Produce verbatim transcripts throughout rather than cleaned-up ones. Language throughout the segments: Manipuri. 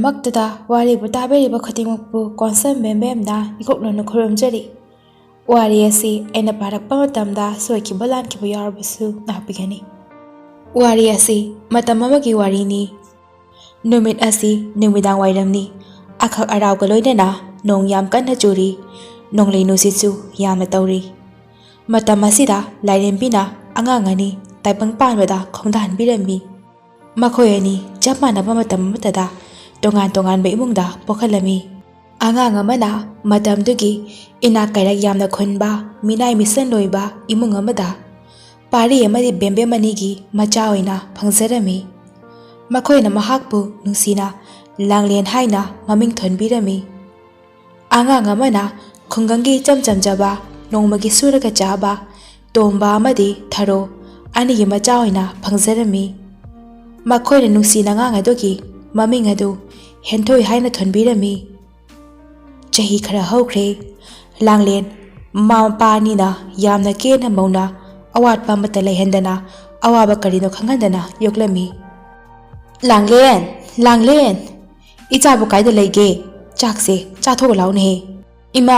ꯃꯛꯇꯗ ꯋꯥꯔꯤꯕꯨ ꯇꯥꯕꯤꯔꯤꯕ ꯈꯨꯗꯤꯡꯃꯛꯄꯨ ꯀꯣꯟꯁꯝ ꯕꯦꯝꯕꯦꯝꯅ ꯏꯀꯣꯛꯅꯅ ꯈꯨꯔꯨꯝꯖꯔꯤ꯫ ꯋꯥꯔꯤ ꯑꯁꯤ ꯑꯩꯅ ꯄꯥꯔꯛꯄ ꯃꯇꯝꯗ ꯁꯣꯏꯈꯤꯕ ꯂꯥꯟꯈꯤꯕ ꯌꯥꯎꯔꯕꯁꯨ ꯉꯥꯛꯄꯤꯒꯅꯤ꯫ ꯋꯥꯔꯤ ꯑꯁꯤ ꯃꯇꯝ ꯑꯃꯒꯤ ꯋꯥꯔꯤꯅꯤ꯫ ꯅꯨꯃꯤꯠ ꯑꯁꯤ ꯅꯨꯃꯤꯗꯥꯡ ꯋꯥꯏꯔꯝꯅꯤ꯫ ꯑꯈꯛ ꯑꯔꯥꯎꯒ ꯂꯣꯏꯅꯅ ꯅꯣꯡ ꯌꯥꯝ ꯀꯟꯅ ꯆꯨꯔꯤ꯫ ꯅꯣꯡꯂꯩ ꯅꯨꯡꯁꯤꯠꯁꯨ ꯌꯥꯝꯅ ꯇꯧꯔꯤ꯫ ꯃꯇꯝ ꯑꯁꯤꯗ ꯂꯥꯏꯔꯦꯝꯕꯤꯅ ꯑꯉꯥꯡ ꯑꯅꯤ ꯇꯥꯏꯕꯪ ꯄꯥꯟꯕꯗ ꯈꯣꯡꯗꯥꯍꯟꯕꯤꯔꯝꯃꯤ꯫ ꯃꯈꯣꯏ ꯑꯅꯤ ꯆꯞ ꯃꯥꯟꯅꯕ ꯃꯇꯝ ꯑꯃꯠꯇꯗ ꯇꯣꯉꯥꯟ ꯇꯣꯉꯥꯟꯕ ꯏꯃꯨꯡꯗ ꯄꯣꯛꯍꯜꯂꯝꯃꯤ꯫ ꯑꯉꯥꯡ ꯑꯃꯅ ꯃꯇꯝꯗꯨꯒꯤ ꯏꯅꯥꯛ ꯀꯩꯔꯥꯛ ꯌꯥꯝꯅ ꯈꯨꯟꯕ, ꯃꯤꯅꯥꯏ ꯃꯤꯁꯟ ꯂꯣꯏꯕ ꯏꯃꯨꯡ ꯑꯃꯗ ꯄꯥꯔꯤ ꯑꯃꯗꯤ ꯕꯦꯝꯕꯦꯝ ꯑꯅꯤꯒꯤ ꯃꯆꯥ ꯑꯣꯏꯅ ꯐꯪꯖꯔꯝꯃꯤ꯫ ꯃꯈꯣꯏꯅ ꯃꯍꯥꯛꯄꯨ ꯅꯨꯡꯁꯤꯅ ꯂꯥꯡꯂꯦꯟ ꯍꯥꯏꯅ ꯃꯃꯤꯡ ꯊꯣꯟꯕꯤꯔꯝꯃꯤ꯫ ꯑꯉꯥꯡ ꯑꯃꯅ ꯈꯨꯡꯒꯪꯒꯤ ꯏꯆꯝ ꯆꯝꯖꯕ, ꯅꯣꯡꯃꯒꯤ ꯁꯨꯔꯒ ꯆꯥꯕ ꯇꯣꯝꯕ ꯑꯃꯗꯤ ꯊꯔꯣ ꯑꯅꯤꯒꯤ ꯃꯆꯥ ꯑꯣꯏꯅ ꯐꯪꯖꯔꯝꯃꯤ꯫ ꯃꯈꯣꯏꯅ ꯅꯨꯡꯁꯤꯅ ꯑꯉꯥꯡ ꯑꯗꯨꯒꯤ ꯃꯃꯤꯡ ꯑꯗꯨ ꯍꯦꯟꯊꯣꯏ ꯍꯥꯏꯅ ꯊꯣꯟꯕꯤꯔꯝꯃꯤ꯫ ꯆꯍꯤ ꯈꯔ ꯍꯧꯈ꯭ꯔꯦ꯫ ꯂꯥꯡꯂꯦꯟ ꯃꯃꯥ ꯃꯄꯥ ꯑꯅꯤꯅ ꯌꯥꯝꯅ ꯀꯦꯅ ꯃꯧꯅ ꯑꯋꯥꯠꯄ ꯑꯃꯠꯇ ꯂꯩꯍꯟꯗꯅ ꯑꯋꯥꯕ ꯀꯔꯤꯅꯣ ꯈꯪꯍꯟꯗꯅ ꯌꯣꯛꯂꯝꯃꯤ꯫ "ꯂꯥꯡꯂꯦꯟ, ꯂꯥꯡꯂꯦꯟ, ꯏꯆꯥꯕꯨ ꯀꯥꯏꯗ ꯂꯩꯒꯦ? ꯆꯥꯛꯁꯦ ꯆꯥꯊꯣꯛꯎ ꯂꯥꯎꯅꯦꯍꯦ꯫ ꯏꯃꯥ,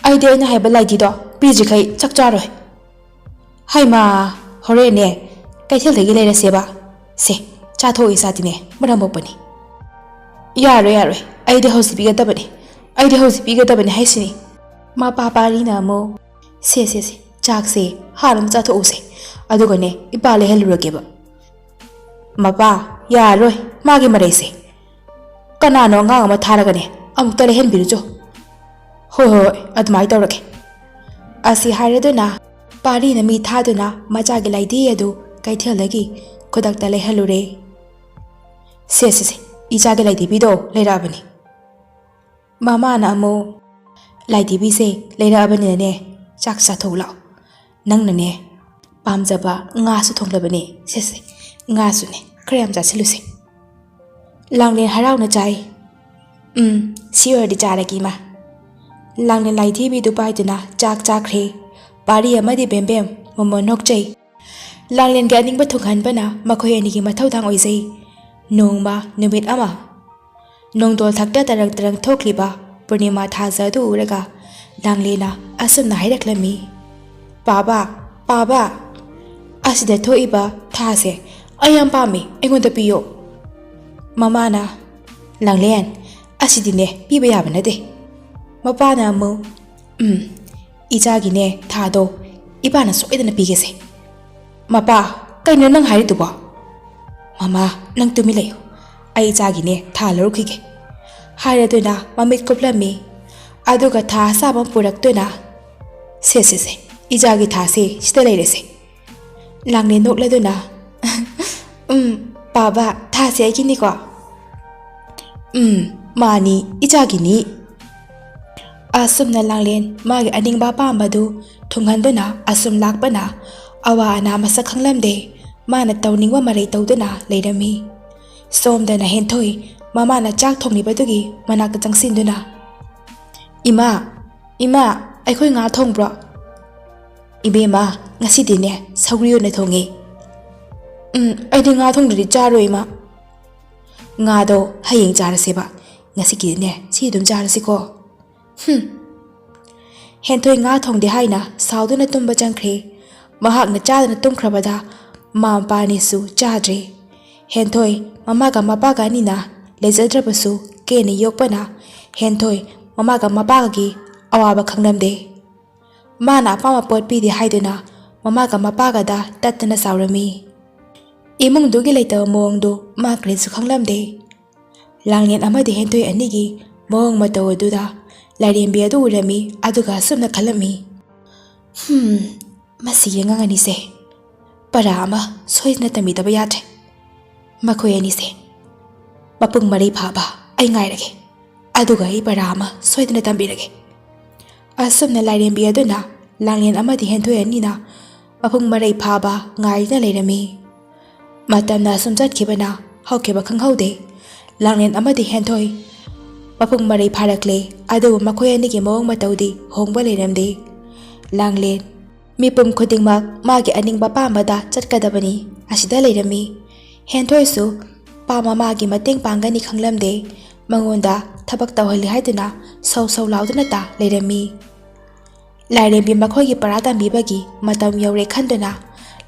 ꯑꯩꯗꯤ ꯑꯩꯅ ꯍꯥꯏꯕ ꯂꯥꯏꯙꯤꯗꯣ ꯄꯤꯗ꯭ꯔꯤꯈꯩ ꯆꯥꯛ ꯆꯥꯔꯣꯏ꯫" "ꯍꯩꯃꯥ, ꯍꯣꯔꯦꯟꯅꯦ ꯀꯩꯊꯦꯜꯗꯒꯤ ꯂꯩꯔꯁꯦꯕ꯫ ꯁꯦ, ꯆꯥꯊꯣꯛꯎ ꯏꯆꯥꯗꯤꯅꯦ, ꯃꯔꯝ ꯃꯣꯛꯄꯅꯤ꯫" "ꯌꯥꯔꯣꯏ, ꯌꯥꯔꯣꯏ, ꯑꯩꯗꯤ ꯍꯧꯖꯤꯛ ꯄꯤꯒꯗꯕꯅꯤ, ꯑꯩꯗꯤ ꯍꯧꯖꯤꯛ ꯄꯤꯒꯗꯕꯅꯤ ꯍꯥꯏꯁꯤꯅꯤ꯫" ꯃꯄꯥ ꯄꯥꯔꯤꯅ ꯑꯃꯨꯛ, "ꯁꯦ, ꯁꯦ, ꯁꯦ, ꯆꯥꯛꯁꯦ ꯍꯥꯟꯅ ꯑꯃ ꯆꯥꯊꯣꯛꯎꯁꯦ, ꯑꯗꯨꯒꯅꯦ ꯏꯄꯥ ꯂꯩꯍꯜꯂꯨꯔꯒꯦꯕ꯫" "ꯃꯄꯥ, ꯌꯥꯔꯣꯏ, ꯃꯥꯒꯤ ꯃꯔꯩꯁꯦ꯫ ꯀꯅꯥꯅꯣ ꯑꯉꯥꯡ ꯑꯃ ꯊꯥꯔꯒꯅꯦ ꯑꯃꯨꯛꯇ ꯂꯩꯍꯟꯕꯤꯔꯨꯆꯣ꯫" "ꯍꯣꯏ, ꯍꯣꯏ, ꯍꯣꯏ, ꯑꯗꯨꯃꯥꯏꯅ ꯇꯧꯔꯒꯦ꯫" ꯑꯁꯤ ꯍꯥꯏꯔꯗꯨꯅ ꯄꯥꯔꯤꯅ ꯃꯤ ꯊꯥꯗꯨꯅ ꯃꯆꯥꯒꯤ ꯂꯥꯏꯙꯤ ꯑꯗꯨ ꯀꯩꯊꯦꯜꯗꯒꯤ ꯈꯨꯗꯛꯇ ꯂꯩꯍꯜꯂꯨꯔꯦ꯫ "ꯁꯦ, ꯁꯦ, ꯁꯦ, ꯏꯆꯥꯒꯤ ꯂꯥꯏꯙꯤꯕꯤꯗꯣ ꯂꯩꯔꯛꯑꯕꯅꯤ꯫" ꯃꯃꯥꯅ ꯑꯃꯨꯛ, "ꯂꯥꯏꯙꯤꯕꯤꯁꯦ ꯂꯩꯔꯛꯑꯕꯅꯤꯅꯅꯦ, ꯆꯥꯛ ꯆꯥꯊꯣꯛꯎ ꯂꯥꯛꯑꯣ꯫ ꯅꯪꯅꯅꯦ ꯄꯥꯝꯖꯕ ꯉꯥꯁꯨ ꯊꯣꯡꯂꯕꯅꯦ꯫ ꯁꯦ, ꯁꯦ, ꯉꯥꯁꯨꯅꯦ ꯈꯔ ꯌꯥꯝ ꯆꯥꯁꯤꯜꯂꯨꯁꯦ꯫" ꯂꯥꯡꯂꯦꯟ ꯍꯔꯥꯎꯅ ꯆꯥꯏ꯫ "ꯎꯝ, ꯁꯤ ꯑꯣꯏꯔꯗꯤ ꯆꯥꯔꯒꯦ, ꯏꯃꯥ꯫" ꯂꯥꯡꯂꯦꯟ ꯂꯥꯏꯙꯤꯕꯤꯗꯨ ꯄꯥꯏꯗꯨꯅ ꯆꯥꯛ ꯆꯥꯈ꯭ꯔꯦ꯫ ꯄꯥꯔꯤ ꯑꯃꯗꯤ ꯕꯦꯝꯕꯦꯝ ꯃꯣꯃꯣꯟ ꯅꯣꯛꯆꯩ꯫ ꯂꯥꯡꯂꯦꯟꯒꯤ ꯑꯅꯤꯡꯕ ꯊꯨꯡꯍꯟꯕꯅ ꯃꯈꯣꯏ ꯑꯅꯤꯒꯤ ꯃꯊꯧꯗꯥꯡ ꯑꯣꯏꯖꯩ꯫ ꯅꯣꯡꯃ ꯅꯨꯃꯤꯠ ꯑꯃ ꯅꯣꯡꯗꯣꯜ ꯊꯛꯇ ꯇꯔꯪ ꯇꯔꯪ ꯊꯣꯛꯂꯤꯕ ꯄꯨꯔꯅꯤꯃꯥ ꯊꯥꯖ ꯑꯗꯨ ꯎꯔꯒ ꯂꯥꯡꯂꯦꯟꯅ ꯑꯁꯨꯝꯅ ꯍꯥꯏꯔꯛꯂꯝꯃꯤ, "ꯄꯥꯕ, ꯄꯥꯕ, ꯑꯁꯤꯗ ꯊꯣꯛꯏꯕ ꯊꯥꯁꯦ ꯑꯩ ꯌꯥꯝ ꯄꯥꯝꯃꯤ, ꯑꯩꯉꯣꯟꯗ ꯄꯤꯌꯣ꯫" ꯃꯃꯥꯅ, "ꯂꯥꯡꯂꯦꯟ, ꯑꯁꯤꯗꯤꯅꯦ ꯄꯤꯕ ꯌꯥꯕ ꯅꯠꯇꯦ꯫" ꯃꯄꯥꯅ ꯑꯃꯨꯛ, "ꯎꯝ, ꯏꯆꯥꯒꯤꯅꯦ ꯊꯥꯗꯣ ꯏꯄꯥꯅ ꯁꯣꯏꯗꯅ ꯄꯤꯒꯦꯁꯦ꯫" "ꯃꯄꯥ, ꯀꯩꯅꯣ ꯅꯪ ꯍꯥꯏꯔꯤꯗꯨꯕꯣ?" "ꯃꯃꯥ, ꯅꯪ ꯇꯨꯃꯤꯟ ꯂꯩꯌꯨ꯫ ꯑꯩ ꯏꯆꯥꯒꯤꯅꯦ ꯊꯥ ꯂꯧꯔꯨꯈꯤꯒꯦ꯫" ꯍꯥꯏꯔꯗꯨꯅ ꯃꯃꯤꯠ ꯀꯨꯞꯂꯝꯃꯤ꯫ ꯑꯗꯨꯒ ꯊꯥ ꯑꯁꯥꯕ ꯑꯃ ꯄꯨꯔꯛꯇꯨꯅ, "ꯁꯦ, ꯁꯦ, ꯁꯦ, ꯏꯆꯥꯒꯤ ꯊꯥꯁꯦ ꯁꯤꯗ ꯂꯩꯔꯦꯁꯦ꯫" ꯂꯥꯡꯂꯦꯟ ꯅꯣꯛꯂꯗꯨꯅ, "ꯎꯝ, ꯄꯥꯕ, ꯊꯥꯁꯦ ꯑꯩꯒꯤꯅꯤꯀꯣ?" "ꯎꯝ, ꯃꯥꯅꯤ, ꯏꯆꯥꯒꯤꯅꯤ꯫" ꯑꯁꯨꯝꯅ ꯂꯥꯡꯂꯦꯟ ꯃꯥꯒꯤ ꯑꯅꯤꯡꯕ ꯑꯄꯥꯝꯕꯗꯨ ꯊꯨꯡꯍꯟꯗꯨꯅ ꯑꯁꯨꯝ ꯂꯥꯛꯄꯅ ꯑꯋꯥ ꯑꯅꯥ ꯃꯁꯛ ꯈꯪꯂꯝꯗꯦ꯫ ꯃꯥꯅ ꯇꯧꯅꯤꯡꯕ ꯃꯔꯩ ꯇꯧꯗꯨꯅ ꯂꯩꯔꯝꯃꯤ꯫ ꯁꯣꯝꯗꯅ ꯍꯦꯟꯊꯣꯏ ꯃꯃꯥꯅ ꯆꯥꯛ ꯊꯣꯡꯂꯤꯕꯗꯨꯒꯤ ꯃꯅꯥꯛꯇ ꯆꯪꯁꯤꯟꯗꯨꯅ, "ꯏꯃꯥ, ꯏꯃꯥ, ꯑꯩꯈꯣꯏ ꯉꯥ ꯊꯣꯡꯕ꯭ꯔꯣ?" "ꯏꯕꯦꯝꯃ, ꯉꯁꯤꯗꯤꯅꯦ ꯁꯧꯒ꯭ꯔꯤ ꯑꯣꯏꯅ ꯊꯣꯡꯉꯦ꯫" "ꯎꯝ, ꯑꯩꯗꯤ ꯉꯥ ꯊꯣꯡꯗ꯭ꯔꯗꯤ ꯆꯥꯔꯣꯏ, ꯏꯃꯥ꯫" "ꯉꯥꯗꯣ ꯍꯌꯦꯡ ꯆꯥꯔꯁꯦꯕ, ꯉꯁꯤꯒꯤꯗꯤꯅꯦ ꯁꯤ ꯑꯗꯨꯝ ꯆꯥꯔꯁꯤꯀꯣ꯫" "ꯍꯨꯝ꯫" ꯍꯦꯟꯊꯣꯏ ꯉꯥ ꯊꯣꯡꯗꯦ ꯍꯥꯏꯅ ꯁꯥꯎꯗꯨꯅ ꯇꯨꯝꯕ ꯆꯪꯈ꯭ꯔꯦ꯫ ꯃꯍꯥꯛꯅ ꯆꯥꯗꯅ ꯇꯨꯝꯈ꯭ꯔꯕꯗ ꯃꯃꯥ ꯃꯄꯥ ꯑꯅꯤꯁꯨ ꯆꯥꯗ꯭ꯔꯦ꯫ ꯍꯦꯟꯊꯣꯏ ꯃꯃꯥꯒ ꯃꯄꯥꯒ ꯑꯅꯤꯅ ꯂꯩꯖꯗ꯭ꯔꯕꯁꯨ ꯀꯦꯅ ꯌꯣꯛꯄꯅ ꯍꯦꯟꯊꯣꯏ ꯃꯃꯥꯒ ꯃꯄꯥꯒꯒꯤ ꯑꯋꯥꯕ ꯈꯪꯂꯝꯗꯦ꯫ ꯃꯥꯅ ꯑꯄꯥꯝꯕ ꯄꯣꯠ ꯄꯤꯗꯦ ꯍꯥꯏꯗꯨꯅ ꯃꯃꯥꯒ ꯃꯄꯥꯒꯗ ꯇꯠꯇꯅ ꯁꯥꯎꯔꯝꯃꯤ꯫ ꯏꯃꯨꯡꯗꯨꯒꯤ ꯂꯩꯇꯕ ꯃꯑꯣꯡꯗꯨ ꯃꯥ ꯀꯔꯤꯁꯨ ꯈꯪꯂꯝꯗꯦ꯫ ꯂꯥꯡꯂꯦꯟ ꯑꯃꯗꯤ ꯍꯦꯟꯊꯣꯏ ꯑꯅꯤꯒꯤ ꯃꯑꯣꯡ ꯃꯇꯧ ꯑꯗꯨꯗ ꯂꯥꯏꯔꯦꯝꯕꯤ ꯑꯗꯨ ꯎꯔꯝꯃꯤ, ꯑꯗꯨꯒ ꯑꯁꯨꯝꯅ ꯈꯜꯂꯝꯃꯤ, "ꯍꯨꯝ, ꯃꯁꯤꯒꯤ ꯑꯉꯥꯡ ꯑꯅꯤꯁꯦ ꯄꯔꯥ ꯑꯃ ꯁꯣꯏꯗꯅ ꯇꯝꯕꯤꯗꯕ ꯌꯥꯗ꯭ꯔꯦ꯫ ꯃꯈꯣꯏ ꯑꯅꯤꯁꯦ ꯃꯄꯨꯡ ꯃꯔꯩ ꯐꯥꯕ ꯑꯩ ꯉꯥꯏꯔꯒꯦ, ꯑꯗꯨꯒ ꯑꯩ ꯄꯔꯥ ꯑꯃ ꯁꯣꯏꯗꯅ ꯇꯝꯕꯤꯔꯒꯦ꯫" ꯑꯁꯨꯝꯅ ꯂꯥꯏꯔꯦꯝꯕꯤ ꯑꯗꯨꯅ ꯂꯥꯡꯂꯦꯟ ꯑꯃꯗꯤ ꯍꯦꯟꯊꯣꯏ ꯑꯅꯤꯅ ꯃꯄꯨꯡ ꯃꯔꯩ ꯐꯥꯕ ꯉꯥꯏꯗꯨꯅ ꯂꯩꯔꯝꯃꯤ꯫ ꯃꯇꯝꯅ ꯑꯁꯨꯝ ꯆꯠꯈꯤꯕꯅ ꯍꯧꯈꯤꯕ ꯈꯪꯍꯧꯗꯦ꯫ ꯂꯥꯡꯂꯦꯟ ꯑꯃꯗꯤ ꯍꯦꯟꯊꯣꯏ ꯃꯄꯨꯡ ꯃꯔꯩ ꯐꯥꯔꯛꯂꯦ, ꯑꯗꯨꯕꯨ ꯃꯈꯣꯏ ꯑꯅꯤꯒꯤ ꯃꯑꯣꯡ ꯃꯇꯧꯗꯤ ꯍꯣꯡꯕ ꯂꯩꯔꯝꯗꯦ꯫ ꯂꯥꯡꯂꯦꯟ ꯃꯤꯄꯨꯝ ꯈꯨꯗꯤꯡꯃꯛ ꯃꯥꯒꯤ ꯑꯅꯤꯡꯕ ꯄꯥꯝꯕꯗ ꯆꯠꯀꯗꯕꯅꯤ ꯑꯁꯤꯗ ꯂꯩꯔꯝꯃꯤ꯫ ꯍꯦꯟꯊꯣꯏꯁꯨ ꯄꯥꯝꯕ ꯃꯥꯒꯤ ꯃꯇꯦꯡ ꯄꯥꯡꯒꯅꯤ ꯈꯪꯂꯝꯗꯦ꯫ ꯃꯉꯣꯟꯗ ꯊꯕꯛ ꯇꯧꯍꯜꯂꯤ ꯍꯥꯏꯗꯨꯅ ꯁꯧ ꯁꯧ ꯂꯥꯎꯗꯨꯅꯇ ꯂꯩꯔꯝꯃꯤ꯫ ꯂꯥꯏꯔꯦꯝꯕꯤ ꯃꯈꯣꯏꯒꯤ ꯄꯔꯥ ꯇꯝꯕꯤꯕꯒꯤ ꯃꯇꯝ ꯌꯧꯔꯦ ꯈꯟꯗꯨꯅ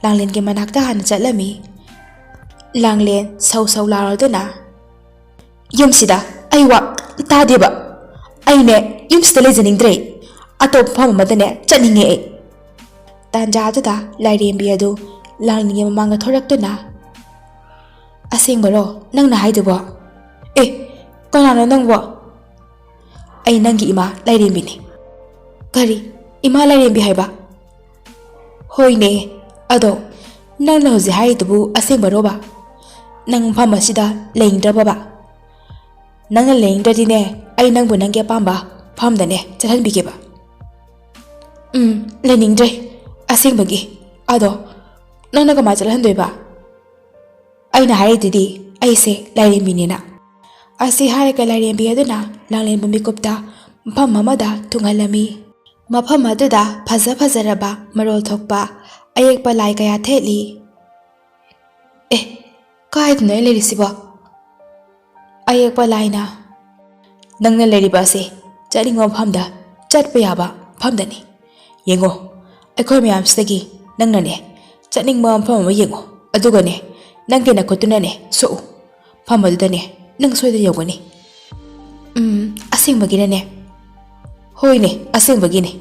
ꯂꯥꯡꯂꯦꯟꯒꯤ ꯃꯅꯥꯛꯇ ꯍꯥꯟꯅ ꯆꯠꯂꯝꯃꯤ꯫ ꯂꯥꯡꯂꯦꯟ ꯁꯧ ꯁꯧ ꯂꯥꯎꯔꯗꯨꯅ, "ꯌꯨꯝꯁꯤꯗ ꯑꯩ ꯋꯥ ꯇꯥꯗꯦꯕ꯫ ꯑꯩꯅꯦ, ꯌꯨꯝꯁꯤꯗ ꯂꯩꯖꯅꯤꯡꯗ꯭ꯔꯦ꯫ ꯑꯇꯣꯞꯄ ꯃꯐꯝ ꯑꯃꯗꯅꯦ ꯆꯠꯅꯤꯡꯉꯦ ꯑꯩ"꯫ ꯇꯥꯟꯖꯥꯗꯨꯗ ꯂꯥꯏꯔꯦꯝꯕꯤ ꯑꯗꯨ ꯂꯥꯡꯂꯦꯟꯒꯤ ꯃꯃꯥꯡꯗ ꯊꯣꯔꯛꯇꯨꯅ, "ꯑꯁꯦꯡꯕꯔꯣ ꯅꯪꯅ ꯍꯥꯏꯗꯨꯕꯣ? ꯑꯦ, ꯀꯅꯥꯅꯣ ꯅꯪꯕꯣ?" "ꯑꯩ ꯅꯪꯒꯤ ꯏꯃꯥ ꯂꯥꯏꯔꯦꯝꯕꯤꯅꯤ"꯫ "ꯀꯔꯤ? ꯏꯃꯥ ꯂꯥꯏꯔꯦꯝꯕꯤ ꯍꯥꯏꯕ?" "ꯍꯣꯏꯅꯦ, ꯑꯗꯣ ꯅꯪꯅ ꯍꯧꯖꯤꯛ ꯍꯥꯏꯔꯤꯗꯨꯕꯨ ꯑꯁꯦꯡꯕꯔꯣꯕ? ꯅꯪ ꯃꯐꯝ ꯑꯁꯤꯗ ꯂꯩꯅꯤꯡꯗ꯭ꯔꯕꯕ? ꯅꯪꯅ ꯂꯩꯅꯤꯡꯗ꯭ꯔꯗꯤꯅꯦ, ꯑꯩ ꯅꯪꯕꯨ ꯅꯪꯒꯤ ꯑꯄꯥꯝꯕ ꯃꯐꯝꯗꯅꯦ ꯆꯠꯍꯟꯕꯤꯒꯦꯕ"꯫ "ꯎꯝ, ꯂꯩꯅꯤꯡꯗ꯭ꯔꯦ, ꯑꯁꯦꯡꯕꯒꯤ꯫ ꯑꯗꯣ ꯅꯪꯅ ꯀꯃꯥꯏꯅ ꯆꯠꯍꯟꯗꯣꯏꯕ? ꯑꯩꯅ ꯍꯥꯏꯔꯤꯗꯨꯗꯤ ꯑꯩꯁꯦ ꯂꯥꯏꯔꯦꯝꯕꯤꯅꯦꯅ"꯫ ꯑꯁꯤ ꯍꯥꯏꯔꯒ ꯂꯥꯏꯔꯦꯝꯕꯤ ꯑꯗꯨꯅ ꯂꯥꯡꯂꯦꯟꯕꯨ ꯃꯤꯀꯨꯞꯇ ꯃꯐꯝ ꯑꯃꯗ ꯊꯨꯡꯍꯜꯂꯝꯃꯤ꯫ ꯃꯐꯝ ꯑꯗꯨꯗ ꯐꯖ ꯐꯖꯔꯕ ꯃꯔꯣꯜ ꯊꯣꯛꯄ ꯑꯌꯦꯛꯄ ꯂꯥꯏ ꯀꯌꯥ ꯊꯦꯠꯂꯤ꯫ "ꯑꯦ, ꯀꯥꯏꯗꯅꯣ ꯑꯩ ꯂꯩꯔꯤꯁꯤꯕꯣ?" ꯑꯌꯦꯛꯄ ꯂꯥꯏꯅ, "ꯅꯪꯅ ꯂꯩꯔꯤꯕ ꯑꯁꯤ ꯆꯠꯅꯤꯡꯕ ꯃꯐꯝꯗ ꯆꯠꯄ ꯌꯥꯕ ꯃꯐꯝꯗꯅꯤ꯫ ꯌꯦꯡꯉꯣ, ꯑꯩꯈꯣꯏ ꯃꯌꯥꯝꯁꯤꯗꯒꯤ ꯅꯪꯅꯅꯦ ꯆꯠꯅꯤꯡꯕ ꯃꯐꯝ ꯑꯃ ꯌꯦꯡꯉꯣ, ꯑꯗꯨꯒꯅꯦ ꯅꯪꯒꯤ ꯅꯈꯨꯠꯇꯨꯅꯅꯦ ꯁꯣꯛꯎ꯫ ꯃꯐꯝ ꯑꯗꯨꯗꯅꯦ ꯅꯪ ꯁꯣꯏꯗꯅ ꯌꯧꯒꯅꯤ"꯫ "ꯎꯝ, ꯑꯁꯦꯡꯕꯒꯤꯔꯅꯦ?" "ꯍꯣꯏꯅꯦ, ꯑꯁꯦꯡꯕꯒꯤꯅꯦ"꯫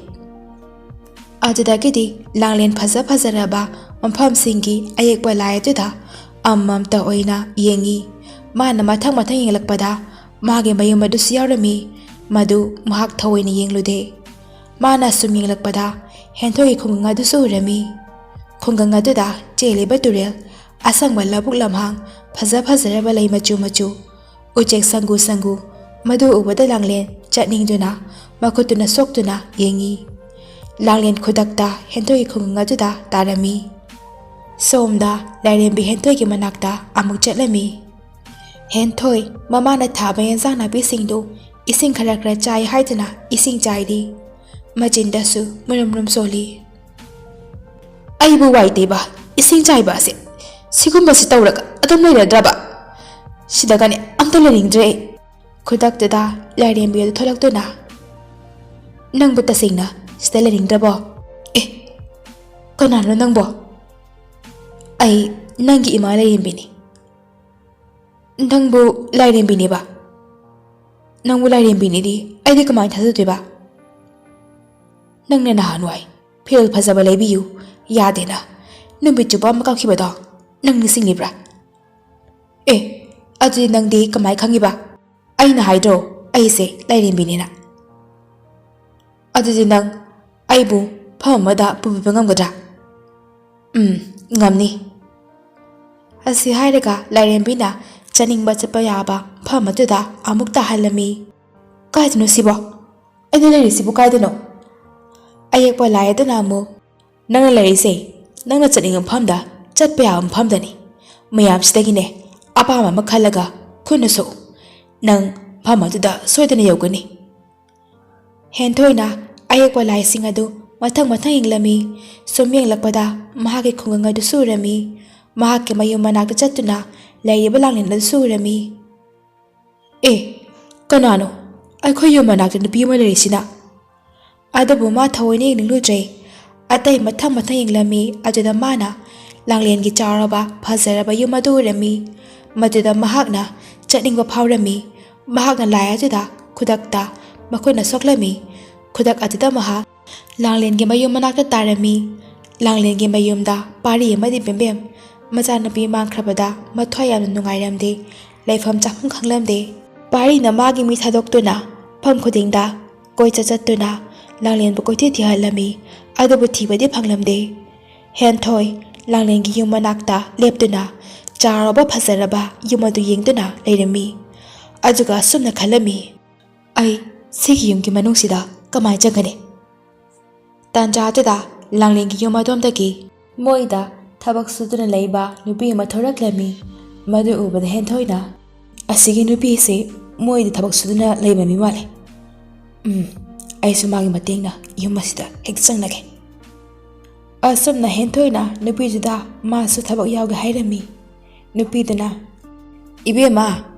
ꯑꯗꯨꯗꯒꯤꯗꯤ ꯂꯥꯡꯂꯦꯟ ꯐꯖ ꯐꯖꯔꯕ ꯃꯐꯝꯁꯤꯡꯒꯤ ꯑꯌꯦꯛꯄ ꯂꯥꯏ ꯑꯗꯨꯗ ꯑꯃꯃꯝꯇ ꯑꯣꯏꯅ ꯌꯦꯡꯉꯤ꯫ ꯃꯥꯅ ꯃꯊꯪ ꯃꯊꯪ ꯌꯦꯡꯂꯛꯄꯗ ꯃꯥꯒꯤ ꯃꯌꯨꯝ ꯑꯗꯨꯁꯨ ꯌꯥꯎꯔꯝꯃꯤ꯫ ꯃꯗꯨ ꯃꯍꯥꯛ ꯊꯑꯣꯏꯅ ꯌꯦꯡꯂꯨꯗꯦ꯫ ꯃꯥꯅ ꯁꯨꯝ ꯌꯦꯡꯂꯛꯄꯗ ꯍꯦꯟꯊꯣꯏꯒꯤ ꯈꯨꯡꯒꯪ ꯑꯗꯨꯁꯨ ꯎꯔꯝꯃꯤ꯫ ꯈꯨꯡꯒꯪ ꯑꯗꯨꯗ ꯆꯦꯜꯂꯤꯕ ꯇꯨꯔꯦꯜ, ꯑꯁꯪꯕ ꯂꯧꯕꯨꯛ ꯂꯝꯍꯥꯡ, ꯐꯖ ꯐꯖꯔꯕ ꯂꯩ ꯃꯆꯨ ꯃꯆꯨ, ꯎꯆꯦꯛ ꯁꯪꯒꯨ ꯁꯪꯒꯨ, ꯃꯗꯨ ꯎꯕꯗ ꯂꯥꯡꯂꯦꯟ ꯆꯠꯅꯤꯡꯗꯨꯅ ꯃꯈꯨꯠꯇꯨꯅ ꯁꯣꯛꯇꯨꯅ ꯌꯦꯡꯉꯤ꯫ ꯂꯥꯡꯂꯦꯟ ꯈꯨꯗꯛꯇ ꯍꯦꯟꯊꯣꯏꯒꯤ ꯈꯨꯡꯒꯪ ꯑꯗꯨꯗ ꯇꯥꯔꯝꯃꯤ꯫ ꯁꯣꯝꯗ ꯂꯥꯏꯔꯦꯝꯕꯤ ꯍꯦꯟꯊꯣꯏꯒꯤ ꯃꯅꯥꯛꯇ ꯑꯃꯨꯛ ꯆꯠꯂꯝꯃꯤ꯫ ꯍꯦꯟꯊꯣꯏ ꯃꯃꯥꯅ ꯊꯥꯕ ꯌꯦꯟꯁꯥꯡ ꯅꯥꯄꯤꯁꯤꯡꯗꯨ ꯏꯁꯤꯡ ꯈꯔ ꯈꯔ ꯆꯥꯏ ꯍꯥꯏꯗꯨꯅ ꯏꯁꯤꯡ ꯆꯥꯏꯔꯤ꯫ ꯃꯆꯤꯟꯗꯁꯨ ꯃꯨꯔꯨꯝ ꯃꯨꯔꯨꯝ ꯁꯣꯜꯂꯤ꯫ "ꯑꯩꯕꯨ ꯋꯥꯏ ꯇꯩꯕ, ꯏꯁꯤꯡ ꯆꯥꯏꯕ ꯑꯁꯦ ꯁꯤꯒꯨꯝꯕꯁꯤ ꯇꯧꯔꯒ ꯑꯗꯨꯝ ꯂꯩꯔꯗ꯭ꯔꯕ? ꯁꯤꯗꯒꯅꯦ ꯑꯝꯇ ꯂꯩꯅꯤꯡꯗ꯭ꯔꯦ ꯑꯩ"꯫ ꯈꯨꯗꯛꯇꯨꯗ ꯂꯥꯏꯔꯦꯝꯕꯤ ꯑꯗꯨ ꯊꯣꯛꯂꯛꯇꯨꯅ, "ꯅꯪꯕꯨ ꯇꯁꯦꯡꯅ ꯁꯤꯗ ꯂꯩꯅꯤꯡꯗ꯭ꯔꯕꯣ?" "ꯑꯦ, ꯀꯅꯥꯅꯣ ꯅꯪꯕꯣ?" "ꯑꯩ ꯅꯪꯒꯤ ꯏꯃꯥ ꯂꯥꯏꯔꯦꯝꯕꯤꯅꯤ꯫" "ꯅꯪꯕꯨ ꯂꯥꯏꯔꯦꯝꯕꯤꯅꯦꯕ? ꯅꯪꯕꯨ ꯂꯥꯏꯔꯦꯝꯕꯤꯅꯤꯗꯤ ꯑꯩꯗꯤ ꯀꯃꯥꯏꯅ ꯊꯥꯖꯗꯣꯏꯕ? ꯅꯪꯅ ꯅꯍꯥꯟꯋꯥꯏ ꯐꯤꯔꯣꯜ ꯐꯖꯕ ꯂꯩꯕꯤꯌꯨ ꯌꯥꯗꯦꯅ ꯅꯨꯃꯤꯠ ꯆꯨꯞꯄ ꯑꯃ ꯀꯞꯈꯤꯕꯗꯣ ꯅꯪ ꯅꯤꯡꯁꯤꯡꯂꯤꯕ꯭ꯔꯥ? ꯑꯦ, ꯑꯗꯨꯗꯤ ꯅꯪꯗꯤ ꯀꯃꯥꯏ ꯈꯪꯉꯤꯕ?" "ꯑꯩꯅ ꯍꯥꯏꯗ꯭ꯔꯣ ꯑꯩꯁꯦ ꯂꯥꯏꯔꯦꯝꯕꯤꯅꯤꯅ?" "ꯑꯗꯨꯗꯤ ꯅꯪ ꯑꯩꯕꯨ ꯃꯐꯝ ꯑꯃꯗ ꯄꯨꯕꯤꯕ ꯉꯝꯒꯗ꯭ꯔꯥ?" "ꯎꯝ, ꯉꯝꯅꯤ꯫" ꯑꯁꯤ ꯍꯥꯏꯔꯒ ꯂꯥꯏꯔꯦꯝꯕꯤꯅ ꯆꯠꯅꯤꯡꯕ ꯆꯠꯄ ꯌꯥꯕ ꯃꯐꯝ ꯑꯗꯨꯗ ꯑꯃꯨꯛ ꯇꯥꯍꯜꯂꯝꯃꯤ꯫ "ꯀꯥꯏꯗꯅꯣ ꯁꯤꯕꯣ? ꯑꯩꯅ ꯂꯩꯔꯤꯁꯤꯕꯨ ꯀꯥꯏꯗꯅꯣ?" ꯑꯌꯦꯛꯄ ꯂꯥꯏ ꯑꯗꯨꯅ ꯑꯃꯨꯛ, "ꯅꯪꯅ ꯂꯩꯔꯤꯁꯦ ꯅꯪꯅ ꯆꯠꯅꯤꯡꯕ ꯃꯐꯝꯗ ꯆꯠꯄ ꯌꯥꯕ ꯃꯐꯝꯗꯅꯤ꯫ ꯃꯌꯥꯝꯁꯤꯗꯒꯤꯅꯦ ꯑꯄꯥꯝꯕ ꯑꯃ ꯈꯜꯂꯒ ꯈꯨꯠꯅ ꯁꯣꯛꯎ꯫ ꯅꯪ ꯃꯐꯝ ꯑꯗꯨꯗ ꯁꯣꯏꯗꯅ ꯌꯧꯒꯅꯤ꯫" ꯍꯦꯟꯊꯣꯏꯅ ꯑꯌꯦꯛꯄ ꯂꯥꯏꯁꯤꯡ ꯑꯗꯨ ꯃꯊꯪ ꯃꯊꯪ ꯌꯦꯡꯂꯝꯃꯤ꯫ ꯁꯨꯝ ꯌꯦꯡꯂꯛꯄꯗ ꯃꯍꯥꯛꯀꯤ ꯈꯨꯡꯒꯪ ꯑꯗꯨꯁꯨ ꯎꯔꯝꯃꯤ꯫ ꯃꯍꯥꯛꯀꯤ ꯃꯌꯨꯝ ꯃꯅꯥꯛꯇ ꯆꯠꯇꯨꯅ ꯂꯩꯔꯤꯕ ꯂꯥꯡꯂꯦꯟ ꯑꯗꯨꯁꯨ ꯎꯔꯝꯃꯤ꯫ "ꯑꯦ, ꯀꯅꯥꯅꯣ ꯑꯩꯈꯣꯏ ꯌꯨꯝ ꯃꯅꯥꯛꯇ ꯅꯨꯄꯤ ꯑꯃ ꯂꯩꯔꯤꯁꯤꯅ?" ꯑꯗꯨꯕꯨ ꯃꯥ ꯊꯑꯣꯏꯅ ꯌꯦꯡꯅꯤꯡꯂꯨꯗ꯭ꯔꯦ꯫ ꯑꯇꯩ ꯃꯊꯪ ꯃꯊꯪ ꯌꯦꯡꯂꯝꯃꯤ꯫ ꯑꯗꯨꯗ ꯃꯥꯅ ꯂꯥꯡꯂꯦꯟꯒꯤ ꯆꯥꯎꯔꯕ ꯐꯖꯔꯕ ꯌꯨꯝ ꯑꯗꯨ ꯎꯔꯝꯃꯤ꯫ ꯃꯗꯨꯗ ꯃꯍꯥꯛꯅ ꯆꯠꯅꯤꯡꯕ ꯐꯥꯎꯔꯝꯃꯤ꯫ ꯃꯍꯥꯛꯅ ꯂꯥꯏ ꯑꯗꯨꯗ ꯈꯨꯗꯛꯇ ꯃꯈꯨꯠꯅ ꯁꯣꯛꯂꯝꯃꯤ꯫ ꯈꯨꯗꯛ ꯑꯗꯨꯗ ꯃꯍꯥꯛ ꯂꯥꯡꯂꯦꯟꯒꯤ ꯃꯌꯨꯝ ꯃꯅꯥꯛꯇ ꯇꯥꯔꯝꯃꯤ꯫ ꯂꯥꯡꯂꯦꯟꯒꯤ ꯃꯌꯨꯝꯗ ꯄꯥꯔꯤ ꯑꯃꯗꯤ ꯕꯦꯝꯕꯦꯝ ꯃꯆꯥꯅꯨꯄꯤ ꯃꯥꯡꯈ꯭ꯔꯕꯗ ꯃꯊ꯭ꯋꯥꯏ ꯌꯥꯝꯅ ꯅꯨꯡꯉꯥꯏꯔꯝꯗꯦ꯫ ꯂꯩꯐꯝ ꯆꯥꯐꯝ ꯈꯪꯂꯝꯗꯦ꯫ ꯄꯥꯔꯤꯅ ꯃꯥꯒꯤ ꯃꯤ ꯊꯥꯗꯣꯛꯇꯨꯅ ꯃꯐꯝ ꯈꯨꯗꯤꯡꯗ ꯀꯣꯏꯆꯠ ꯆꯠꯇꯨꯅ ꯂꯥꯡꯂꯦꯟꯕꯨ ꯀꯣꯏꯊꯤ ꯊꯤꯍꯜꯂꯝꯃꯤ꯫ ꯑꯗꯨꯕꯨ ꯊꯤꯕꯗꯤ ꯐꯪꯂꯝꯗꯦ꯫ ꯍꯦꯟꯊꯣꯏ ꯂꯥꯡꯂꯦꯟꯒꯤ ꯌꯨꯝ ꯃꯅꯥꯛꯇ ꯂꯦꯞꯇꯨꯅ ꯆꯥꯎꯔꯕ ꯐꯖꯔꯕ ꯌꯨꯝ ꯑꯗꯨ ꯌꯦꯡꯗꯨꯅ ꯂꯩꯔꯝꯃꯤ꯫ ꯑꯗꯨꯒ ꯑꯁꯨꯝꯅ ꯈꯜꯂꯝꯃꯤ, "ꯑꯩ ꯁꯤꯒꯤ ꯌꯨꯝꯒꯤ ꯃꯅꯨꯡꯁꯤꯗ ꯀꯃꯥꯏꯅ ꯆꯪꯒꯅꯤ?" ꯇꯥꯟꯖꯥ ꯑꯗꯨꯗ ꯂꯥꯡꯂꯦꯟꯒꯤ ꯌꯨꯝ ꯑꯗꯣꯝꯗꯒꯤ ꯃꯣꯏꯗ ꯊꯕꯛ ꯁꯨꯗꯨꯅ ꯂꯩꯕ ꯅꯨꯄꯤ ꯑꯃ ꯊꯣꯔꯛꯂꯝꯃꯤ꯫ ꯃꯗꯨ ꯎꯕꯗ ꯍꯦꯟꯊꯣꯏꯅ, "ꯑꯁꯤꯒꯤ ꯅꯨꯄꯤꯁꯤ ꯃꯣꯏꯗ ꯊꯕꯛ ꯁꯨꯗꯨꯅ ꯂꯩꯕ ꯃꯤ ꯃꯥꯜꯂꯦ꯫ ꯎꯝ, ꯑꯩꯁꯨ ꯃꯥꯒꯤ ꯃꯇꯦꯡꯅ ꯌꯨꯝ ꯑꯁꯤꯗ ꯍꯦꯛ ꯆꯪꯂꯒꯦ꯫" ꯑꯁꯨꯝꯅ ꯍꯦꯟꯊꯣꯏꯅ ꯅꯨꯄꯤꯗꯨꯗ ꯃꯥꯁꯨ ꯊꯕꯛ ꯌꯥꯎꯒꯦ ꯍꯥꯏꯔꯝꯃꯤ꯫ ꯅꯨꯄꯤꯗꯨꯅ, "ꯏꯕꯦꯝꯃ,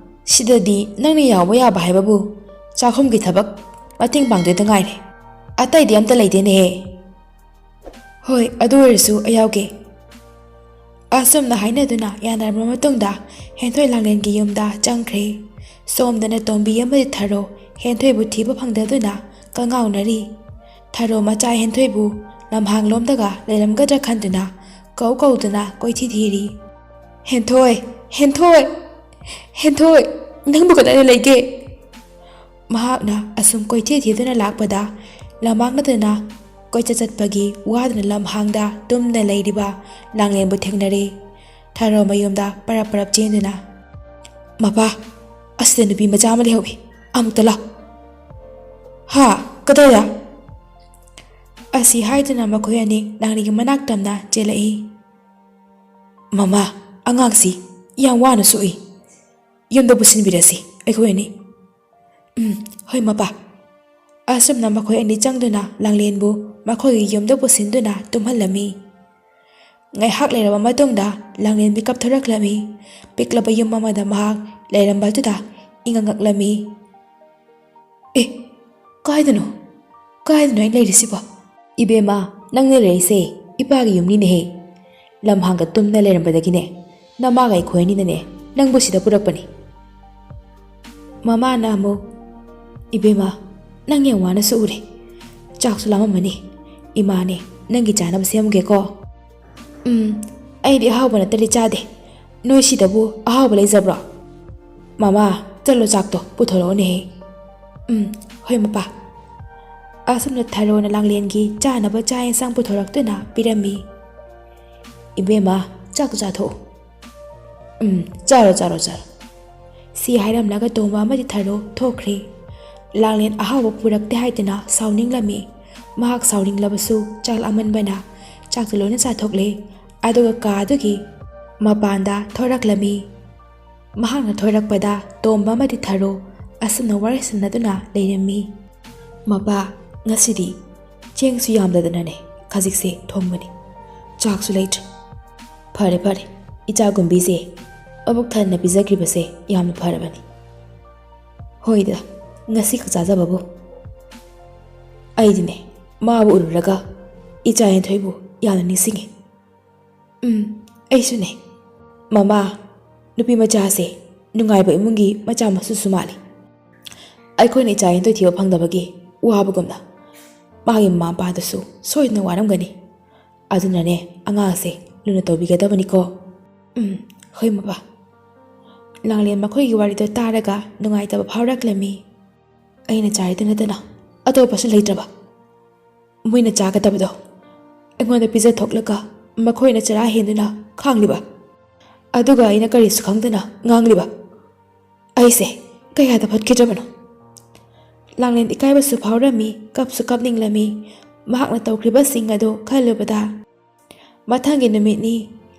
"ꯁꯤꯗꯗꯤ ꯅꯪꯅ ꯌꯥꯎꯕ ꯌꯥꯕ ꯍꯥꯏꯕꯕꯨ ꯆꯥꯛꯈꯨꯝꯒꯤ ꯊꯕꯛ ꯃꯇꯦꯡ ꯄꯥꯡꯗꯣꯏꯗ ꯉꯥꯏꯔꯦ꯫ ꯑꯇꯩꯗꯤ ꯑꯝꯇ ꯂꯩꯇꯦꯅꯦꯍꯦ꯫" "ꯍꯣꯏ, ꯑꯗꯨ ꯑꯣꯏꯔꯁꯨ ꯑꯩ ꯌꯥꯎꯒꯦ꯫" ꯑꯁꯨꯝꯅ ꯍꯥꯏꯅꯗꯨꯅ ꯌꯥꯅꯔꯕ ꯃꯇꯨꯡꯗ ꯍꯦꯟꯊꯣꯏ ꯂꯥꯡꯂꯦꯟꯒꯤ ꯌꯨꯝꯗ ꯆꯪꯈ꯭ꯔꯦ꯫ ꯁꯣꯝꯗꯅ ꯇꯣꯝꯕꯤ ꯑꯃꯗꯤ ꯊꯔꯣ ꯍꯦꯟꯊꯣꯏꯕꯨ ꯊꯤꯕ ꯐꯪꯗꯗꯨꯅ ꯀꯉꯥꯎꯅꯔꯤ꯫ ꯊꯔꯣ ꯃꯆꯥ ꯍꯦꯟꯊꯣꯏꯕꯨ ꯂꯝꯍꯥꯡꯂꯣꯝꯗꯒ ꯂꯩꯔꯝꯒꯗ꯭ꯔꯥ ꯈꯟꯗꯨꯅ ꯀꯧ ꯀꯧꯗꯨꯅ ꯀꯣꯏꯊꯤ ꯊꯤꯔꯤ꯫ "ꯍꯦꯟꯊꯣꯏ! ꯍꯦꯟꯊꯣꯏ! ꯍꯦꯟꯊꯣꯏ! ꯅꯪꯕꯨ ꯀꯗꯥꯏꯗ ꯂꯩꯒꯦ?" ꯃꯍꯥꯛꯅ ꯑꯁꯨꯝ ꯀꯣꯏꯊꯤ ꯊꯤꯗꯨꯅ ꯂꯥꯛꯄꯗ ꯂꯝꯃꯥꯡꯅꯗꯅ ꯀꯣꯏꯆꯠ ꯆꯠꯄꯒꯤ ꯋꯥꯗꯨꯅ ꯂꯝꯍꯥꯡꯗ ꯇꯨꯝꯗꯨꯅ ꯂꯩꯔꯤꯕ ꯂꯥꯡꯂꯦꯟꯕꯨ ꯊꯦꯡꯅꯔꯦ꯫ ꯊꯔꯣ ꯃꯌꯨꯝꯗ ꯄꯔꯞ ꯄꯔꯞ ꯆꯦꯟꯗꯨꯅ, "ꯃꯄꯥ, ꯑꯁꯤꯗ ꯅꯨꯄꯤ ꯃꯆꯥ ꯑꯃ ꯂꯩꯍꯧꯏ, ꯑꯃꯨꯛꯇ ꯂꯥꯎ꯫" "ꯍꯥ? ꯀꯗꯥꯏꯗ?" ꯑꯁꯤ ꯍꯥꯏꯗꯨꯅ ꯃꯈꯣꯏ ꯑꯅꯤ ꯂꯥꯡꯂꯦꯟꯒꯤ ꯃꯅꯥꯛ ꯇꯝꯅ ꯆꯦꯜꯂꯛꯏ꯫ "ꯃꯃꯥ, ꯑꯉꯥꯡꯁꯤ ꯌꯥꯝ ꯋꯥꯅ ꯁꯣꯛꯏ, ꯌꯨꯝꯗ ꯄꯨꯁꯤꯟꯕꯤꯔꯁꯤ ꯑꯩꯈꯣꯏ ꯑꯅꯤ꯫" "ꯎꯝ, ꯍꯣꯏ ꯃꯄꯥ꯫" ꯑꯁꯨꯝꯅ ꯃꯈꯣꯏ ꯑꯅꯤ ꯆꯪꯗꯨꯅ ꯂꯥꯡꯂꯦꯟꯕꯨ ꯃꯈꯣꯏꯒꯤ ꯌꯨꯝꯗ ꯄꯨꯁꯤꯟꯗꯨꯅ ꯇꯨꯝꯍꯜꯂꯝꯃꯤ꯫ ꯉꯥꯏꯍꯥꯛ ꯂꯩꯔꯕ ꯃꯇꯨꯡꯗ ꯂꯥꯡꯂꯦꯟ ꯃꯤꯀꯞ ꯊꯣꯔꯛꯂꯝꯃꯤ꯫ ꯄꯤꯛꯂꯕ ꯌꯨꯝ ꯑꯃꯗ ꯃꯍꯥꯛ ꯂꯩꯔꯝꯕꯗꯨꯗ ꯏꯉꯛ ꯉꯛꯂꯝꯃꯤ꯫ "ꯑꯦ, ꯀꯥꯏꯗꯅꯣ? ꯀꯥꯏꯗꯅꯣ ꯑꯩ ꯂꯩꯔꯤꯁꯤꯕꯣ?" "ꯏꯕꯦꯝꯃ, ꯅꯪꯅ ꯂꯩꯔꯤꯁꯦ ꯏꯄꯥꯒꯤ ꯌꯨꯝꯅꯤꯅꯦꯍꯦ꯫ ꯂꯝꯍꯥꯡꯗ ꯇꯨꯝꯅ ꯂꯩꯔꯝꯕꯗꯒꯤꯅꯦ, ꯅꯃꯥꯒ ꯑꯩꯈꯣꯏ ꯑꯅꯤꯅꯅꯦ ꯅꯪꯕꯨ ꯁꯤꯗ ꯄꯨꯔꯛꯄꯅꯤ꯫" ꯃꯃꯥꯅ ꯑꯃꯨꯛ, "ꯏꯕꯦꯝꯃ, ꯅꯪ ꯌꯥꯝ ꯋꯥꯅꯁꯨ ꯎꯔꯦ꯫ ꯆꯥꯛꯁꯨ ꯂꯥꯝꯃꯝꯃꯅꯤ꯫ ꯏꯃꯥꯅꯦ ꯅꯪꯒꯤ ꯆꯥꯅꯕ ꯁꯦꯝꯒꯦꯀꯣ꯫" "ꯎꯝ, ꯑꯩꯗꯤ ꯑꯍꯥꯎꯕ ꯅꯠꯇ꯭ꯔꯗꯤ ꯆꯥꯗꯦ꯫ ꯅꯣꯏ ꯁꯤꯗꯕꯨ ꯑꯍꯥꯎꯕ ꯂꯩꯖꯕ꯭ꯔꯣ? ꯃꯃꯥ, ꯆꯠꯂꯣ, ꯆꯥꯛꯇꯣ ꯄꯨꯊꯣꯔꯛꯑꯣꯅꯦꯍꯦ꯫" "ꯎꯝ, ꯍꯣꯏ ꯃꯄꯥ꯫" ꯑꯁꯨꯝꯅ ꯊꯔꯣꯅ ꯂꯥꯡꯂꯦꯟꯒꯤ ꯆꯥꯅꯕ ꯆꯥꯛ ꯌꯦꯟꯁꯥꯡ ꯄꯨꯊꯣꯔꯛꯇꯨꯅ ꯄꯤꯔꯝꯃꯤ꯫ "ꯏꯕꯦꯝꯃ, ꯆꯥꯛꯇꯣ ꯆꯥꯊꯣꯛꯎ꯫" "ꯎꯝ, ꯆꯥꯔꯣ, ꯆꯥꯔꯣ, ꯆꯥꯔꯣ꯫" ꯁꯤ ꯍꯥꯏꯔꯝꯂꯒ ꯇꯣꯝꯕ ꯑꯃꯗꯤ ꯊꯔꯣ ꯊꯣꯛꯈ꯭ꯔꯦ꯫ ꯂꯥꯡꯂꯦꯟ ꯑꯍꯥꯎꯕ ꯄꯨꯔꯛꯇꯦ ꯍꯥꯏꯗꯨꯅ ꯁꯥꯎꯅꯤꯡꯂꯝꯃꯤ꯫ ꯃꯍꯥꯛ ꯁꯥꯎꯅꯤꯡꯂꯕꯁꯨ ꯆꯥꯛ ꯂꯥꯝꯃꯟꯕꯅ ꯆꯥꯛꯇꯨ ꯂꯣꯏꯅ ꯆꯥꯊꯣꯛꯂꯦ꯫ ꯑꯗꯨꯒ ꯀꯥ ꯑꯗꯨꯒꯤ ꯃꯄꯥꯟꯗ ꯊꯣꯔꯛꯂꯝꯃꯤ꯫ ꯃꯍꯥꯛꯅ ꯊꯣꯔꯛꯄꯗ ꯇꯣꯝꯕ ꯑꯃꯗꯤ ꯊꯔꯣ ꯑꯁꯨꯝꯅ ꯋꯥꯔꯤ ꯁꯥꯟꯅꯗꯨꯅ ꯂꯩꯔꯝꯃꯤ꯫ "ꯃꯄꯥ, ꯉꯁꯤꯗꯤ ꯆꯦꯡꯁꯨ ꯌꯥꯝꯗꯗꯅꯅꯦ ꯈꯖꯤꯛꯁꯦ ꯊꯣꯡꯕꯅꯤ꯫ ꯆꯥꯛꯁꯨ ꯂꯩꯇ꯭ꯔꯦ꯫ ꯐꯔꯦ, ꯐꯔꯦ, ꯏꯆꯥ ꯒꯨꯝꯕꯤꯁꯦ ꯃꯕꯨꯛ ꯊꯟꯅ ꯄꯤꯖꯈ꯭ꯔꯤꯕꯁꯦ ꯌꯥꯝꯅ ꯐꯔꯕꯅꯤ꯫ ꯍꯣꯏꯗ, ꯉꯁꯤ ꯈꯛ ꯆꯥꯖꯕꯕꯨ꯫ ꯑꯩꯗꯤꯅꯦ, ꯃꯥꯕꯨ ꯎꯔꯨꯔꯒ ꯏꯆꯥ ꯍꯦꯟꯊꯣꯏꯕꯨ ꯌꯥꯝꯅ ꯅꯤꯡꯁꯤꯡꯉꯤ꯫ ꯎꯝ, ꯑꯩꯁꯨꯅꯦ꯫ ꯃꯃꯥ, ꯅꯨꯄꯤ ꯃꯆꯥꯁꯦ ꯅꯨꯡꯉꯥꯏꯕ ꯏꯃꯨꯡꯒꯤ ꯃꯆꯥ ꯃꯁꯨꯁꯨ ꯃꯥꯜꯂꯤ꯫ ꯑꯩꯈꯣꯏꯅ ꯏꯆꯥ ꯍꯦꯟꯊꯣꯏ ꯊꯤꯕ ꯐꯪꯗꯕꯒꯤ ꯋꯥꯕꯒꯨꯝꯅ ꯃꯥꯒꯤ ꯃꯃꯥ ꯃꯄꯥꯗꯨꯁꯨ ꯁꯣꯏꯗꯅ ꯋꯥꯔꯝꯒꯅꯤ꯫ ꯑꯗꯨꯅꯅꯦ, ꯑꯉꯥꯡꯁꯦ ꯂꯨꯅ ꯇꯧꯕꯤꯒꯗꯕꯅꯤꯀꯣ꯫ ꯎꯝ, ꯍꯣꯏ ꯃꯄꯥ꯫ ꯂꯥꯡꯂꯦꯟ ꯃꯈꯣꯏꯒꯤ ꯋꯥꯔꯤꯗꯣ ꯇꯥꯔꯒ ꯅꯨꯡꯉꯥꯏꯇꯕ ꯐꯥꯎꯔꯛꯂꯝꯃꯤ꯫ ꯑꯩꯅ ꯆꯥꯔꯤꯗ ꯅꯠꯇꯅ ꯑꯇꯣꯞꯄꯁꯨ ꯂꯩꯇ꯭ꯔꯕ꯫ ꯃꯣꯏꯅ ꯆꯥꯒꯗꯕꯗꯣ ꯑꯩꯉꯣꯟꯗ ꯄꯤꯖꯊꯣꯛꯂꯒ ꯃꯈꯣꯏꯅ ꯆꯔꯥ ꯍꯦꯟꯗꯨꯅ ꯈꯥꯡꯂꯤꯕ꯫ ꯑꯗꯨꯒ ꯑꯩꯅ ꯀꯔꯤꯁꯨ ꯈꯪꯗꯅ ꯉꯥꯡꯂꯤꯕ꯫ ꯑꯩꯁꯦ ꯀꯌꯥꯗ ꯐꯠꯈꯤꯗ꯭ꯔꯕꯅꯣ? ꯂꯥꯡꯂꯦꯟ ꯏꯀꯥꯏꯕꯁꯨ ꯐꯥꯎꯔꯝꯃꯤ, ꯀꯞꯁꯨ ꯀꯞꯅꯤꯡꯂꯝꯃꯤ꯫ ꯃꯍꯥꯛꯅ ꯇꯧꯈ꯭ꯔꯤꯕꯁꯤꯡ ꯑꯗꯨ ꯈꯜꯂꯨꯕꯗ꯫ ꯃꯊꯪꯒꯤ ꯅꯨꯃꯤꯠꯅꯤ꯫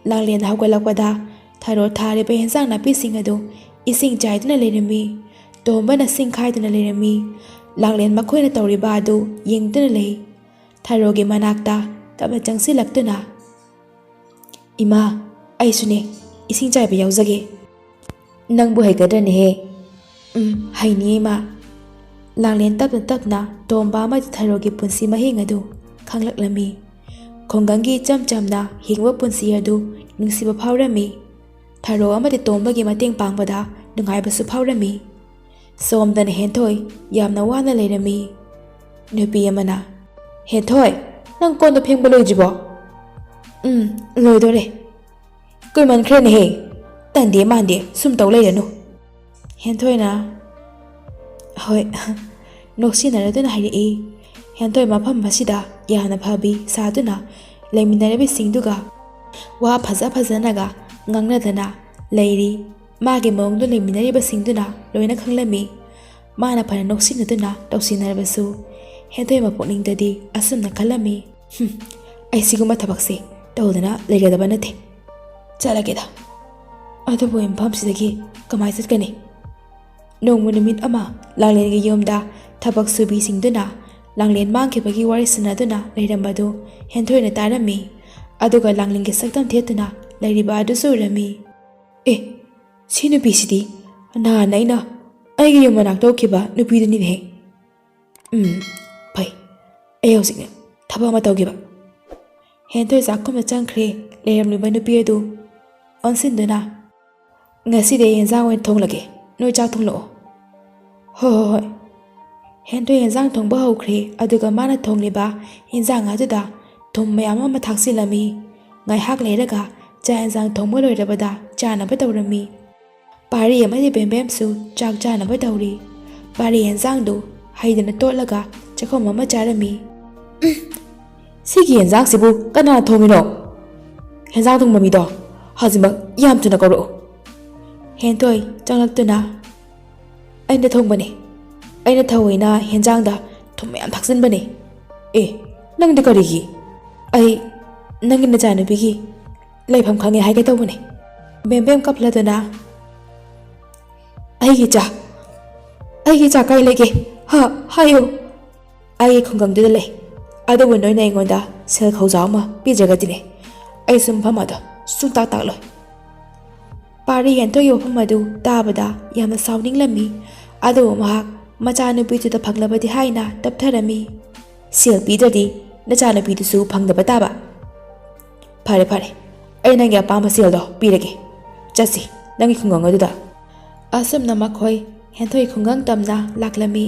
ꯂꯥꯡꯂꯦꯟ ꯍꯧꯒꯠꯂꯛꯄꯗ ꯊꯔꯣ ꯊꯥꯔꯤꯕ ꯍꯦꯟꯖꯥꯡ ꯅꯥꯄꯤꯁꯤꯡ ꯑꯗꯨ ꯏꯁꯤꯡ ꯆꯥꯏꯗꯨꯅ ꯂꯩꯔꯝꯃꯤ꯫ ꯇꯣꯝꯕꯅ ꯁꯤꯡ ꯈꯥꯏꯗꯨꯅ ꯂꯩꯔꯝꯃꯤ꯫ ꯂꯥꯡꯂꯦꯟ ꯃꯈꯣꯏꯅ ꯇꯧꯔꯤꯕ ꯑꯗꯨ ꯌꯦꯡꯗꯨꯅ ꯂꯩ꯫ ꯊꯔꯣꯒꯤ ꯃꯅꯥꯛꯇ ꯇꯞꯅ ꯆꯪꯁꯤꯜꯂꯛꯇꯨꯅ, "ꯏꯃꯥ, ꯑꯩꯁꯨꯅꯦ, ꯏꯁꯤꯡ ꯆꯥꯏꯕ ꯌꯥꯎꯖꯒꯦ꯫" "ꯅꯪꯕꯨ ꯍꯩꯒꯗ꯭ꯔꯅꯦꯍꯦ?" "ꯎꯝ, ꯍꯩꯅꯤꯌꯦ, ꯏꯃꯥ꯫" ꯂꯥꯡꯂꯦꯟ ꯇꯞꯅ ꯇꯞꯅ ꯇꯣꯝꯕ ꯑꯃꯗꯤ ꯊꯔꯣꯒꯤ ꯄꯨꯟꯁꯤ ꯃꯍꯤꯡ ꯑꯗꯨ ꯈꯪꯂꯛꯂꯝꯃꯤ꯫ ꯈꯨꯡꯒꯪꯒꯤ ꯏꯆꯝ ꯆꯝꯅ ꯍꯤꯡꯕ ꯄꯨꯟꯁꯤ ꯑꯗꯨ ꯅꯨꯡꯁꯤꯕ ꯐꯥꯎꯔꯝꯃꯤ꯫ ꯊꯔꯣ ꯑꯃꯗꯤ ꯇꯣꯝꯕꯒꯤ ꯃꯇꯦꯡ ꯄꯥꯡꯕꯗ ꯅꯨꯡꯉꯥꯏꯕꯁꯨ ꯐꯥꯎꯔꯝꯃꯤ꯫ ꯁꯣꯝꯗꯅ ꯍꯦꯟꯊꯣꯏ ꯌꯥꯝꯅ ꯋꯥꯅ ꯂꯩꯔꯝꯃꯤ꯫ ꯅꯨꯄꯤ ꯑꯃꯅ, "ꯍꯦꯟꯊꯣꯏ, ꯅꯪ ꯀꯣꯟꯗꯣ ꯐꯦꯡꯕ ꯂꯣꯏꯗ꯭ꯔꯤꯕꯣ?" "ꯎꯝ, ꯂꯣꯏꯗꯣꯔꯦ꯫" "ꯀꯨꯏꯃꯟꯈ꯭ꯔꯦꯅꯦꯍꯦ, ꯇꯟꯗꯦ ꯃꯥꯟꯗꯦ ꯁꯨꯝ ꯇꯧ ꯂꯩꯔꯅꯨ꯫" ꯍꯦꯟꯊꯣꯏꯅ, "ꯍꯣꯏ꯫" ꯅꯣꯛꯁꯤꯟꯅꯔꯗꯨꯅ ꯍꯥꯏꯔꯛꯏ꯫ ꯍꯦꯟꯊꯣꯏ ꯃꯐꯝ ꯑꯁꯤꯗ ꯌꯥꯝꯅ ꯐꯕꯤ ꯁꯥꯗꯨꯅ ꯂꯩꯃꯤꯟꯅꯔꯤꯕꯁꯤꯡꯗꯨꯒ ꯋꯥ ꯐꯖ ꯐꯖꯅꯒ ꯉꯥꯡꯅꯗꯅ ꯂꯩꯔꯤ꯫ ꯃꯥꯒꯤ ꯃꯑꯣꯡꯗꯣ ꯂꯩꯃꯤꯟꯅꯔꯤꯕꯁꯤꯡꯗꯨꯅ ꯂꯣꯏꯅ ꯈꯪꯂꯝꯃꯤ꯫ ꯃꯥꯅ ꯐꯅ ꯅꯣꯛꯁꯤꯟꯅꯗꯨꯅ ꯇꯧꯁꯤꯟꯅꯔꯕꯁꯨ, ꯍꯦꯟꯊꯣꯏ ꯃꯄꯨꯛꯅꯤꯡꯗꯗꯤ ꯑꯁꯨꯝꯅ ꯈꯜꯂꯝꯃꯤ, "ꯍꯨꯝ, ꯑꯩ ꯁꯤꯒꯨꯝꯕ ꯊꯕꯛꯁꯦ ꯇꯧꯗꯅ ꯂꯩꯒꯗꯕ ꯅꯠꯇꯦ꯫ ꯆꯠꯂꯒꯦꯗ꯫ ꯑꯗꯨꯕꯨ ꯑꯩ ꯃꯐꯝꯁꯤꯗꯒꯤ ꯀꯃꯥꯏ ꯆꯠꯀꯅꯤ?" ꯅꯣꯡꯃ ꯅꯨꯃꯤꯠ ꯑꯃ ꯂꯥꯡꯂꯦꯟꯒꯤ ꯌꯨꯝꯗ ꯊꯕꯛ ꯁꯨꯕꯤꯁꯤꯡꯗꯨꯅ ꯂꯥꯡꯂꯦꯟ ꯃꯥꯡꯈꯤꯕꯒꯤ ꯋꯥꯔꯤ ꯁꯥꯟꯅꯗꯨꯅ ꯂꯩꯔꯝꯕꯗꯨ ꯍꯦꯟꯊꯣꯏꯅ ꯇꯥꯔꯝꯃꯤ꯫ ꯑꯗꯨꯒ ꯂꯥꯡꯂꯦꯟꯒꯤ ꯁꯛꯇꯝ ꯊꯦꯠꯇꯨꯅ ꯂꯩꯔꯤꯕ ꯑꯗꯨꯁꯨ ꯎꯔꯝꯃꯤ꯫ ꯑꯦ, ꯁꯤ ꯅꯨꯄꯤꯁꯤꯗꯤ ꯅꯍꯥꯟ ꯑꯩꯅ ꯑꯩꯒꯤ ꯌꯨꯝ ꯃꯅꯥꯛꯇ ꯎꯈꯤꯕ ꯅꯨꯄꯤꯗꯨꯅꯤꯅꯦꯍꯦ꯫ ꯎꯝ, ꯐꯩ꯫ ꯑꯩ ꯍꯧꯖꯤꯛꯅꯦ ꯊꯕꯛ ꯑꯃ ꯇꯧꯈꯤꯕ꯫ ꯍꯦꯟꯊꯣꯏ ꯆꯥꯛꯈꯨꯝꯗ ꯆꯪꯈ꯭ꯔꯦ꯫ ꯂꯩꯔꯝꯂꯤꯕ ꯅꯨꯄꯤ ꯑꯗꯨ ꯑꯣꯟꯁꯤꯟꯗꯨꯅ, "ꯉꯁꯤꯗꯤ ꯑꯩ ꯌꯦꯟꯖꯥꯡ ꯑꯣꯏꯅ ꯊꯣꯡꯂꯒꯦ, ꯅꯣꯏ ꯆꯥꯛ ꯊꯣꯡꯂꯛꯑꯣ"꯫ "ꯍꯣꯏ, ꯍꯣꯏ, ꯍꯣꯏ"꯫ ꯍꯦꯟꯊꯣꯏ ꯌꯦꯟꯖꯥꯡ ꯊꯣꯡꯕ ꯍꯧꯈ꯭ꯔꯦ꯫ ꯑꯗꯨꯒ ꯃꯥꯅ ꯊꯣꯡꯂꯤꯕ ꯌꯦꯟꯖꯥꯡ ꯑꯗꯨꯗ ꯊꯨꯝ ꯃꯌꯥꯝ ꯑꯃ ꯊꯥꯛꯆꯤꯜꯂꯝꯃꯤ꯫ ꯉꯥꯏꯍꯥꯛ ꯂꯩꯔꯒ ꯆꯥꯛ ꯌꯦꯟꯖꯥꯡ ꯊꯣꯡꯕ ꯂꯣꯏꯔꯕꯗ ꯆꯥꯅꯕ ꯇꯧꯔꯝꯃꯤ꯫ ꯄꯥꯔꯤ ꯑꯃꯗꯤ ꯕꯦꯝꯕꯦꯝꯁꯨ ꯆꯥꯛ ꯆꯥꯅꯕ ꯇꯧꯔꯤ꯫ ꯄꯥꯔꯤ ꯌꯦꯟꯖꯥꯡꯗꯨ ꯍꯩꯗꯅ ꯇꯣꯠꯂꯒ ꯆꯥꯛꯈꯨꯝ ꯑꯃ ꯆꯥꯔꯝꯃꯤ꯫ "ꯎꯝ, ꯁꯤꯒꯤ ꯌꯦꯟꯖꯥꯡꯁꯤꯕꯨ ꯀꯅꯥꯅ ꯊꯣꯡꯉꯤꯅꯣ? ꯌꯦꯟꯖꯥꯡ ꯊꯣꯡꯕ ꯃꯤꯗꯣ ꯍꯧꯖꯤꯛꯃꯛ ꯌꯥꯝ ꯊꯨꯅ ꯀꯧꯔꯛꯎ"꯫ ꯍꯦꯟꯊꯣꯏ ꯆꯪꯂꯛꯇꯨꯅ, "ꯑꯩꯅ ꯊꯣꯡꯕꯅꯦ, ꯑꯩꯅ ꯊꯧꯑꯣꯏꯅ ꯍꯦꯟꯖꯥꯡꯗ ꯊꯨꯝ ꯃꯌꯥꯝ ꯊꯥꯛꯆꯤꯟꯕꯅꯦ"꯫ "ꯑꯦ, ꯅꯪꯗꯤ ꯀꯔꯤꯒꯤ?" "ꯑꯩ ꯅꯪꯒꯤ ꯅꯆꯥꯅꯨꯄꯤꯒꯤ ꯂꯩꯐꯝ ꯈꯪꯉꯦ ꯍꯥꯏꯒꯦ ꯇꯧꯕꯅꯦ"꯫ ꯕꯦꯝꯕꯦꯝ ꯀꯞꯂꯗꯨꯅ, "ꯑꯩꯒꯤ ꯏꯆꯥ, ꯑꯩꯒꯤ ꯏꯆꯥ ꯀꯥꯏ ꯂꯩꯒꯦ? ꯍꯥ, ꯍꯥꯏꯌꯨ"꯫ "ꯑꯩꯒꯤ ꯈꯨꯡꯒꯪꯗꯨꯗ ꯂꯩ, ꯑꯗꯨꯕꯨ ꯅꯣꯏꯅ ꯑꯩꯉꯣꯟꯗ ꯁꯦꯜ ꯈꯧꯖꯥꯎ ꯑꯃ ꯄꯤꯗ꯭ꯔꯒꯗꯤꯅꯦ, ꯑꯩꯁꯨ ꯃꯐꯝ ꯑꯗꯣ ꯁꯨꯡꯇꯥꯛ ꯇꯥꯛꯂꯣꯏ"꯫ ꯄꯥꯔꯤ ꯍꯦꯟꯊꯣꯏꯒꯤ ꯋꯥꯐꯝ ꯑꯗꯨ ꯇꯥꯕꯗ ꯌꯥꯝꯅ ꯁꯥꯎꯅꯤꯡꯂꯝꯃꯤ꯫ ꯑꯗꯨꯕꯨ ꯃꯍꯥꯛ ꯃꯆꯥꯅꯨꯄꯤꯗꯨꯗ ꯐꯪꯂꯕꯗꯤ ꯍꯥꯏꯅ ꯇꯞꯊꯔꯝꯃꯤ꯫ "ꯁꯦꯜ ꯄꯤꯗ꯭ꯔꯗꯤ ꯅꯆꯥꯅꯨꯄꯤꯗꯨꯁꯨ ꯐꯪꯗꯕ ꯇꯥꯕ"꯫ "ꯐꯔꯦ, ꯐꯔꯦ, ꯑꯩ ꯅꯪꯒꯤ ꯑꯄꯥꯝꯕ ꯁꯦꯜꯗꯣ ꯄꯤꯔꯒꯦ꯫ ꯆꯠꯁꯤ, ꯅꯪꯒꯤ ꯈꯨꯡꯒꯪ ꯑꯗꯨꯗ"꯫ ꯑꯁꯨꯝꯅ ꯃꯈꯣꯏ ꯍꯦꯟꯊꯣꯏ ꯈꯨꯡꯒꯪ ꯇꯝꯅ ꯂꯥꯛꯂꯝꯃꯤ꯫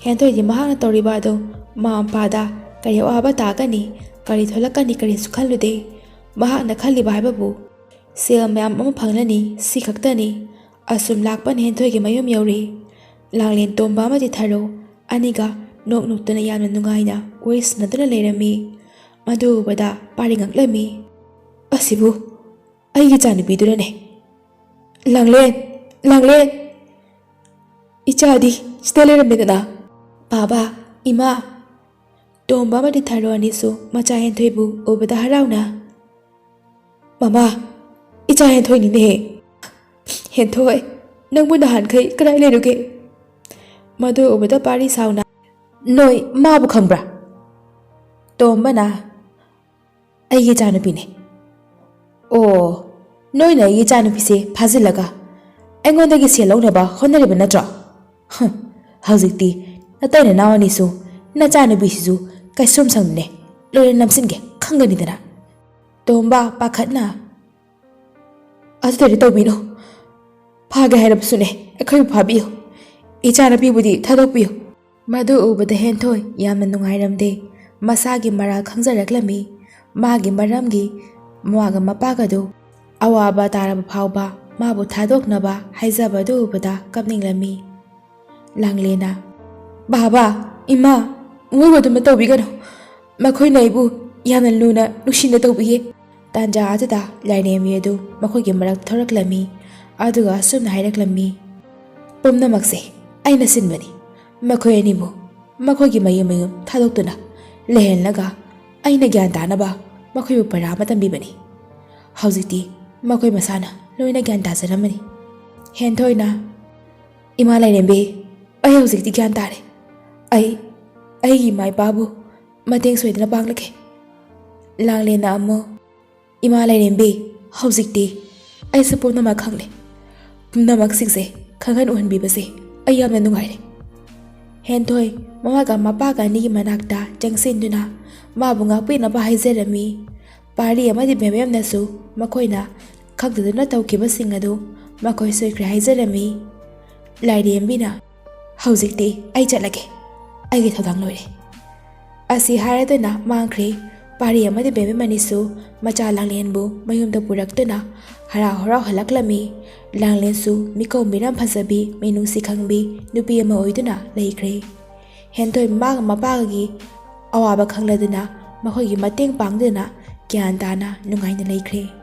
ꯍꯦꯟꯊꯣꯏꯗꯤ ꯃꯍꯥꯛꯅ ꯇꯧꯔꯤꯕ ꯑꯗꯨ ꯃꯃꯥ ꯃꯄꯥꯗ ꯀꯔꯤ ꯑꯋꯥꯕ ꯇꯥꯒꯅꯤ, ꯀꯔꯤ ꯊꯣꯛꯂꯛꯀꯅꯤ ꯀꯔꯤꯁꯨ ꯈꯜꯂꯨꯗꯦ꯫ ꯃꯍꯥꯛꯅ ꯈꯜꯂꯤꯕ ꯍꯥꯏꯕꯕꯨ ꯁꯦꯜ ꯃꯌꯥꯝ ꯑꯃ ꯐꯪꯂꯅꯤ, ꯁꯤ ꯈꯛꯇꯅꯤ꯫ ꯑꯁꯨꯝ ꯂꯥꯛꯄꯅ ꯍꯦꯟꯊꯣꯏꯒꯤ ꯃꯌꯨꯝ ꯌꯧꯔꯦ꯫ ꯂꯥꯡꯂꯦꯟ ꯇꯣꯝꯕ ꯑꯃꯗꯤ ꯊꯔꯣ ꯑꯅꯤꯒ ꯅꯣꯛ ꯅꯣꯛꯇꯨꯅ ꯌꯥꯝꯅ ꯅꯨꯡꯉꯥꯏꯅ ꯋꯥꯔꯤ ꯁꯥꯟꯅꯗꯨꯅ ꯂꯩꯔꯝꯃꯤ꯫ ꯃꯗꯨ ꯎꯕꯗ ꯄꯥꯔꯤ ꯉꯛꯂꯝꯃꯤ꯫ "ꯑꯁꯤꯕꯨ ꯑꯩꯒꯤ ꯏꯆꯥꯅꯨꯄꯤꯗꯨꯅꯅꯦ꯫ ꯂꯥꯡꯂꯦꯟ, ꯂꯥꯡꯂꯦꯟ! ꯏꯆꯥꯗꯤ ꯁꯤꯗ ꯂꯩꯔꯝꯃꯦꯗꯅ"꯫ "ꯕꯥꯕꯥ, ꯏꯃꯥ"꯫ ꯇꯣꯝꯕ ꯑꯃꯗꯤ ꯊꯔꯣ ꯑꯅꯤꯁꯨ ꯃꯆꯥ ꯍꯦꯟꯊꯣꯏꯕꯨ ꯎꯕꯗ ꯍꯔꯥꯎꯅ, "ꯃꯃꯥ, ꯏꯆꯥ ꯍꯦꯟꯊꯣꯏꯅꯤꯅꯦꯍꯦ꯫ ꯍꯦꯟꯊꯣꯏ, ꯅꯪꯕꯨ ꯅꯍꯥꯟꯈꯩ ꯀꯗꯥꯏ ꯂꯩꯔꯨꯒꯦ?" ꯃꯗꯨ ꯎꯕꯗ ꯄꯥꯔꯤ ꯁꯥꯎꯅ, "ꯅꯣꯏ ꯃꯥꯕꯨ ꯈꯪꯕ꯭ꯔꯥ?" ꯇꯣꯝꯕꯅ, "ꯑꯩꯒꯤ ꯏꯆꯥꯅꯨꯄꯤꯅꯦ"꯫ "ꯑꯣ, ꯅꯣꯏꯅ ꯑꯩꯒꯤ ꯏꯆꯥꯅꯨꯄꯤꯁꯦ ꯐꯥꯖꯤꯜꯂꯒ ꯑꯩꯉꯣꯟꯗꯒꯤ ꯁꯦꯜ ꯂꯧꯅꯕ ꯍꯣꯠꯅꯔꯤꯕ ꯅꯠꯇ꯭ꯔꯣ? ꯍꯨꯝ, ꯍꯧꯖꯤꯛꯇꯤ ꯅꯇꯩ ꯅꯅꯥꯎ ꯑꯅꯤꯁꯨ ꯅꯆꯥꯅꯨꯄꯤꯁꯤꯁꯨ ꯀꯩꯁꯨꯝ ꯁꯪꯅꯦ, ꯂꯣꯏꯅ ꯅꯝꯁꯤꯟꯒꯦ ꯈꯪꯒꯅꯤꯗꯅ꯫ ꯇꯣꯝꯕ ꯄꯥꯈꯠꯅ, "ꯑꯗꯨꯗꯗꯤ ꯇꯧꯕꯤꯅꯨ, ꯐꯥꯒꯦ ꯍꯥꯏꯔꯕꯁꯨꯅꯦ ꯑꯩꯈꯣꯏꯕꯨ ꯐꯥꯕꯤꯌꯨ, ꯏꯆꯥꯅꯨꯄꯤꯕꯨꯗꯤ ꯊꯥꯗꯣꯛꯄꯤꯌꯨ"꯫ ꯃꯗꯨ ꯎꯕꯗ ꯍꯦꯟꯊꯣꯏ ꯌꯥꯝꯅ ꯅꯨꯡꯉꯥꯏꯔꯝꯗꯦ꯫ ꯃꯁꯥꯒꯤ ꯃꯔꯥꯜ ꯈꯪꯖꯔꯛꯂꯝꯃꯤ꯫ ꯃꯥꯒꯤ ꯃꯔꯝꯒꯤ ꯃꯃꯥꯒ ꯃꯄꯥꯒꯗꯨ ꯑꯋꯥꯕ ꯇꯥꯔꯕ ꯐꯥꯎꯕ ꯃꯥꯕꯨ ꯊꯥꯗꯣꯛꯅꯕ ꯍꯥꯏꯖꯕꯗꯨ ꯎꯕꯗ ꯀꯞꯅꯤꯡꯂꯝꯃꯤ꯫ ꯂꯥꯡꯂꯦꯟꯅ, "ꯕꯥꯕꯥ, ꯏꯃꯥ, ꯃꯣꯏꯕꯨ ꯑꯗꯨꯝꯅ ꯇꯧꯕꯤꯒꯅꯨ꯫ ꯃꯈꯣꯏꯅ ꯑꯩꯕꯨ ꯌꯥꯝꯅ ꯂꯨꯅ ꯅꯨꯡꯁꯤꯅ ꯇꯧꯕꯤꯌꯦ"꯫ ꯇꯥꯟꯖꯥ ꯑꯗꯨꯗ ꯂꯥꯏꯔꯦꯝꯕꯤ ꯑꯗꯨ ꯃꯈꯣꯏꯒꯤ ꯃꯔꯛ ꯊꯣꯔꯛꯂꯝꯃꯤ꯫ ꯑꯗꯨꯒ ꯑꯁꯨꯝꯅ ꯍꯥꯏꯔꯛꯂꯝꯃꯤ, "ꯄꯨꯝꯅꯃꯛꯁꯦ ꯑꯩꯅ ꯁꯤꯟꯕꯅꯤ꯫ ꯃꯈꯣꯏ ꯑꯅꯤꯕꯨ ꯃꯈꯣꯏꯒꯤ ꯃꯌꯨꯝ ꯃꯌꯨꯝ ꯊꯥꯗꯣꯛꯇꯨꯅ ꯂꯩꯍꯜꯂꯒ ꯑꯩꯅ ꯒ꯭ꯌꯥꯟ ꯇꯥꯅꯕ ꯃꯈꯣꯏꯕꯨ ꯄꯔꯥ ꯑꯃ ꯇꯝꯕꯤꯕꯅꯤ꯫ ꯍꯧꯖꯤꯛꯇꯤ ꯃꯈꯣꯏ ꯃꯁꯥꯅ ꯂꯣꯏꯅ ꯒ꯭ꯌꯥꯟ ꯇꯥꯖꯔꯝꯃꯅꯤ"꯫ ꯍꯦꯟꯊꯣꯏꯅ, "ꯏꯃꯥ ꯂꯥꯏꯔꯦꯝꯕꯤ, ꯑꯩ ꯍꯧꯖꯤꯛꯇꯤ ꯒ꯭ꯌꯥꯟ ꯇꯥꯔꯦ꯫ ꯑꯩ ꯑꯩꯒꯤ ꯏꯃꯥ ꯏꯄꯥꯕꯨ ꯃꯇꯦꯡ ꯁꯣꯏꯗꯅ ꯄꯥꯡꯂꯒꯦ"꯫ ꯂꯥꯡꯂꯦꯟꯅ ꯑꯃꯨꯛ, "ꯏꯃꯥ ꯂꯥꯏꯔꯦꯝꯕꯤ, ꯍꯧꯖꯤꯛꯇꯤ ꯑꯩꯁꯨ ꯄꯨꯝꯅꯃꯛ ꯈꯪꯂꯦ꯫ ꯄꯨꯝꯅꯃꯛꯁꯤꯡꯁꯦ ꯈꯪꯍꯟ ꯎꯍꯟꯕꯤꯕꯁꯦ ꯑꯩ ꯌꯥꯝꯅ ꯅꯨꯡꯉꯥꯏꯔꯦ"꯫ ꯍꯦꯟꯊꯣꯏ ꯃꯃꯥꯒ ꯃꯄꯥꯒ ꯑꯅꯤꯒꯤ ꯃꯅꯥꯛꯇ ꯆꯪꯁꯤꯟꯗꯨꯅ ꯃꯥꯕꯨ ꯉꯥꯛꯄꯤꯅꯕ ꯍꯥꯏꯖꯔꯝꯃꯤ꯫ ꯄꯥꯔꯤ ꯑꯃꯗꯤ ꯕꯦꯝꯕꯦꯝꯅꯁꯨ ꯃꯈꯣꯏꯅ ꯈꯪꯗꯗꯨꯅ ꯇꯧꯈꯤꯕꯁꯤꯡ ꯑꯗꯨ ꯃꯈꯣꯏ ꯁꯣꯏꯈ꯭ꯔꯦ ꯍꯥꯏꯖꯔꯝꯃꯤ꯫ ꯂꯥꯏꯔꯦꯝꯕꯤꯅ, "ꯍꯧꯖꯤꯛꯇꯤ ꯑꯩ ꯆꯠꯂꯒꯦ, ꯑꯩꯒꯤ ꯊꯧꯗꯥꯡ ꯂꯣꯏꯔꯦ"꯫ ꯑꯁꯤ ꯍꯥꯏꯔꯗꯨꯅ ꯃꯥꯡꯈ꯭ꯔꯦ꯫ ꯄꯥꯔꯤ ꯑꯃꯗꯤ ꯕꯦꯝꯕꯦꯝ ꯑꯅꯤꯁꯨ ꯃꯆꯥ ꯂꯥꯡꯂꯦꯟꯕꯨ ꯃꯌꯨꯝꯗ ꯄꯨꯔꯛꯇꯨꯅ ꯍꯔꯥꯎ ꯍꯔꯥꯎ ꯍꯜꯂꯛꯂꯝꯃꯤ꯫ ꯂꯥꯡꯂꯦꯟꯁꯨ ꯃꯤꯀꯧ ꯃꯤꯔꯝ ꯐꯖꯕꯤ, ꯃꯤꯅꯨꯡꯁꯤ ꯈꯪꯕꯤ ꯅꯨꯄꯤ ꯑꯃ ꯑꯣꯏꯗꯨꯅ ꯂꯩꯈ꯭ꯔꯦ꯫ ꯍꯦꯟꯊꯣꯏ ꯃꯃꯥꯒ ꯃꯄꯥꯒꯤ ꯑꯋꯥꯕ ꯈꯪꯂꯗꯨꯅ ꯃꯈꯣꯏꯒꯤ ꯃꯇꯦꯡ ꯄꯥꯡꯗꯨꯅ ꯒ꯭ꯌꯥꯟ ꯇꯥꯅ ꯅꯨꯡꯉꯥꯏꯅ ꯂꯩꯈ꯭ꯔꯦ꯫